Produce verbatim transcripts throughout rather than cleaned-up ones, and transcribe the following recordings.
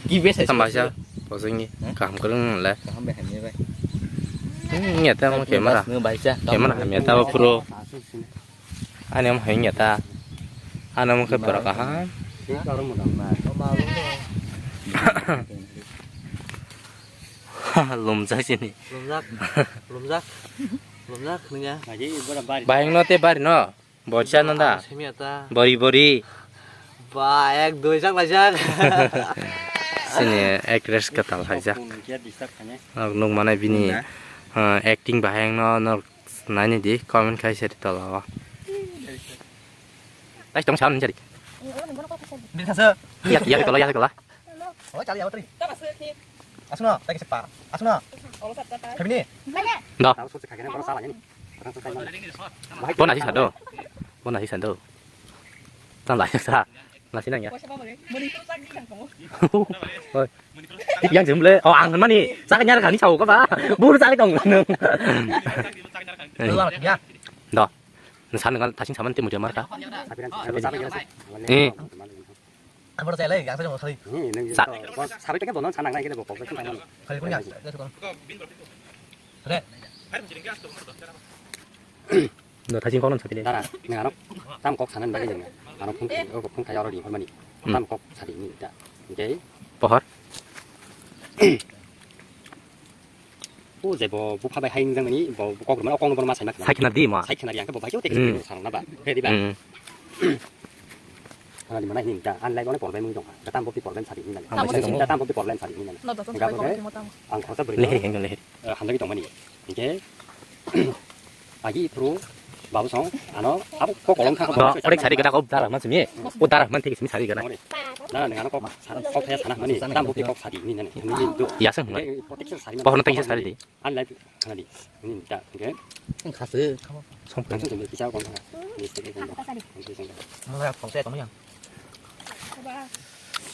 Ki besa Tamba sa, posing ni, kaham kwrwng le. Kaham bai hamya bai. Hmm, ya ta mo camera. Nung bai sa. Camera hamya ta phuro. Ani mo hamya ta. Ani mo khe pura kaham. Lumjak sini. Lumjak. Lumjak. Lumjak nungya. Bahing no te bari no. Bocha nanda. Semia ta. Bori bori. Ba, ek dui jak lajak. Sini actress katal hajak. Nok nuk manai bini, eh, acting bahai no nok nani di comment khai seri tola o. Tai tong sam jari. Bini khasa. Iya, iya, tola, iya, tola. Oh, chali awatri. Asno, tai kisa pa. Asno. Habini. Da. Bona sisa do. Bona sisa do. Tang lai sa. Nasi nang ya. Oi. Yang jemble. Oh, ang mani. Sa nyar kani sao ka ba. Buru sa tong. Ya. Da. Nasa nang tasing saman te muja marka. Eh. Ang baru saya lagi, yang saya mau sekali. Sa. Sabi tak bono sana nang kira bokok. Kali punya. Re. No thajin kono sabi le. Dara, nang ano tam kok sanan bagwi jeng. Ano phung, o phung kaya oro di hormani. Hmm. Tam kok sabi ni ta. Oke. Pohor. O je bo bupha bai hai jang ni bo kok rwmani o kok no ma sai ma. Sai khna di ma. Sai khna di ang bo bai te. Hmm. Sarang na ba. He di ba. Hmm. Ang di mana ini ta an lai kono problem ni dong. Tam bo pi problem sabi ni. Tam bo pi problem sabi ni. No, da, tam bo pi problem. Ang khorsa beri. Leher heng leher. Hamjagwi tongmani. Hingke agi phuru babu song ano abo kok kolong thang. No, onek sari gana kok dara man simi. O dara man thik simi sari gana. Dara nang ano kok sa-, kok thaya sana mani. Tam bo pi kok sadi ni nani. Ni do. Ya sang. Hingke protection sari. Pohon tengsa sari di. An lai khana di. Ni ta hingke. Khase. Song khase song kisa kong khana. Ni sari kong. Mala kong se kong yang.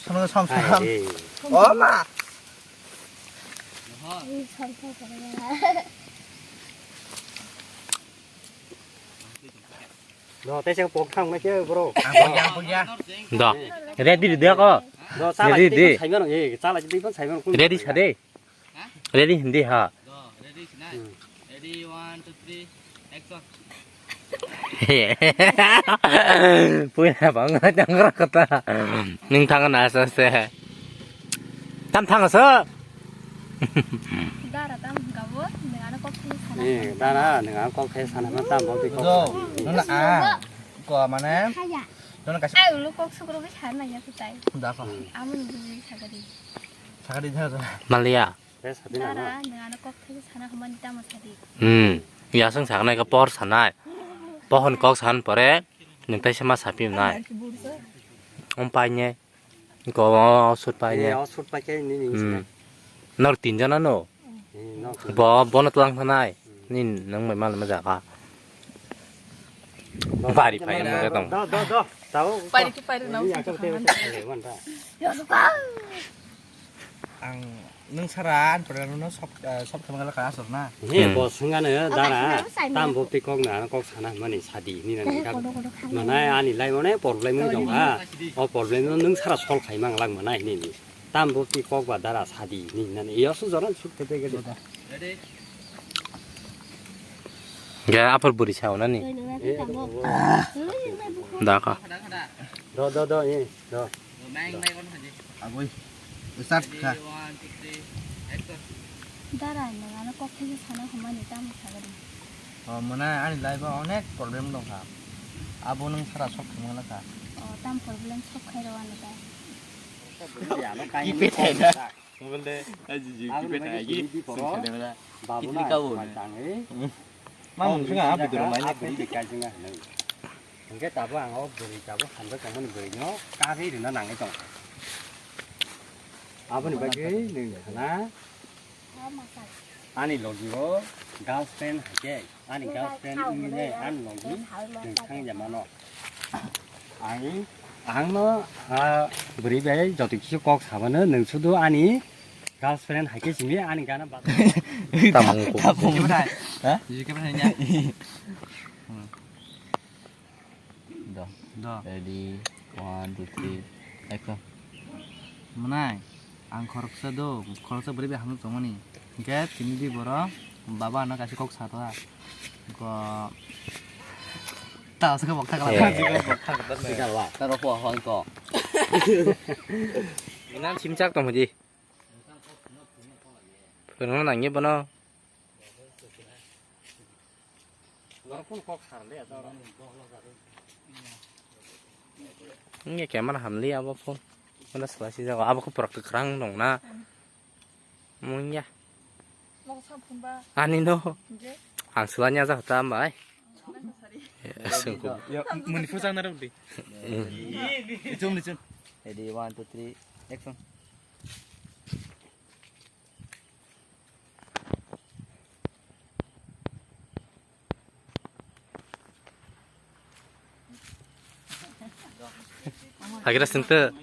Sono som som. Hai. Oh ma. No, tei se pok thang na ke bro. Ang pok ya, ang pok ya. Do. Ready, ready ko. No, sa ready, ready. Sai mano, eh, sa la di pon sai mano. Ready sa de. Ready hindi ha. Go, ready, sinai. Hmm. Ready, one, two, three, action. Puila bang tangra kata. Ning thang na sa se. Tam thang sa. Dara tam gabo, nang ano kok thai sana. Eh, dara, nang ano kok thai sana, tam bo kok. Nuna a. Ko mane. Nuna kasi. Ai, ulo kok sukro bi sana ya kutai. Da ko. Amun bi sagadi. Sagadi da. Malia. Dara, nang ano kok thai sana homa ni tamo sadi. Hmm. Yasang sanai ka por sanai. Pohon kok san pore nung tai sama sapi nai. Om pai ne. Ko o sut pai ne. Eh, o sut pai ke ni ni. Hmm. Nor tin jana no. Eh, no. Bo, bo no tlang sanai. Ni nang mai mal ma jaga. Bari pai ne tong. Do, do, do. Tao. Pari ki pari na. Ni usu ya, tu te, kan. Te, te, te, te. Ang nung sara an pura no sop, eh, sop khamang la ka asor na. He, hmm, bo sungano dara, tam bo tikok na kok sana mani sadi ni na ka. Mana ani lai mone problem ni dong ha. O problem no nung sara sol khai mang lang mana ni ni. Tam bo tikok ba dara sadi ni na ni. Yo su joran su te te ge. Ga apor buri sao na ni. Da ka. Do, do, do, eh. Do. Agoi. Start kha. Dara, nang ano kok thai sana homa ni tamo sagadi. O, mona ani life o onek problem dong kha. Abo nung sara sok thangma la kha. O, tam problem sok khai ro ano ta. Ki pe thai da. Mobile de, ai ji ji, ki pe thai gi. Babu na, ma tang e. Mang sung a bidoro mai na buri de kai sung a. Hingke tabo ang o buri tabo hamjak tongmani buri no kagwi rina nangwi tong. Aboni bagwi nung sana ani logi o girlfriend haike ani girlfriend wngwi ne ani logi nung thang ya mano. Ang ang no a buri bai joto kisu kok sabano nung sudu ani girlfriend haike simi ani gana ba. Tamung ko. Tamung. Ha? Jike mana nya? Do. Do. Ready, one, two, three, action. Manai. Ang khoroksa do, khoroksa bwrwi bai hamjak tongmani. Hwnkhe tini di borok baba ano kaisa kok sa ta. Ko ta aswk bok thakla. Eh. Taro po hoi ko. Inan simchak tong di. Phwrwngna nangya bono. Wngya camera hamli abo phone. Wngya swlai sijak abo khe pura kwkhwrang nongna. Wngya. Ani no. Ang swlaiya jak ta bai. Sungku. Ya, muni phusang narok di. Ichum, ichum. Ready, one, two, three, action. Hagira sengte.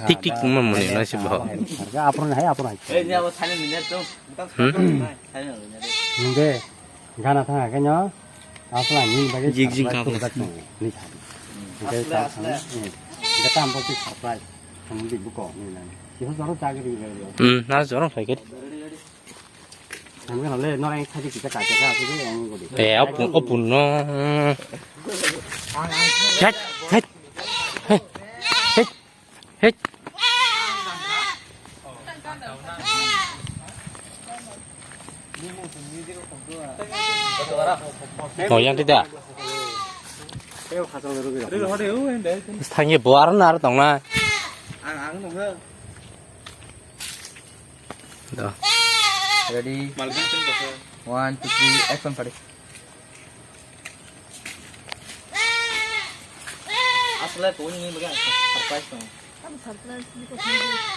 Tik tik ma muni no si bo. Apron hai, apron hai. Hmm? Nungge gana thang khe no. Asla ni bagwi jig jig surprise kha. Ni sa. Nungge ta asla. Nungge ta ambo surprise. Samudi buko ni na. Iho joro chagri ni. Hmm, na joro phai khe. Nungge no le no rang khaji kita kacha ka asli ang godi. Eh, opun, opun no. Hei, hei. Hei. Hei. Oh, yang tidak. Thangye bo aro na aro tongna. Do. Ready. One, two, three, action, padi. Asle kuni ni baga surprise tong.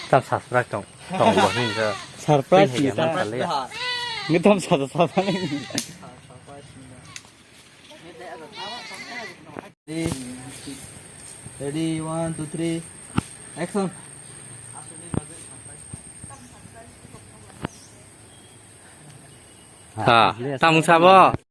Tam surprise tong. Tong bo ni ja. Surprise ni ta. Ni tam sa sa sa ni. Ready, one, two, three, action. Ha, tam sabo.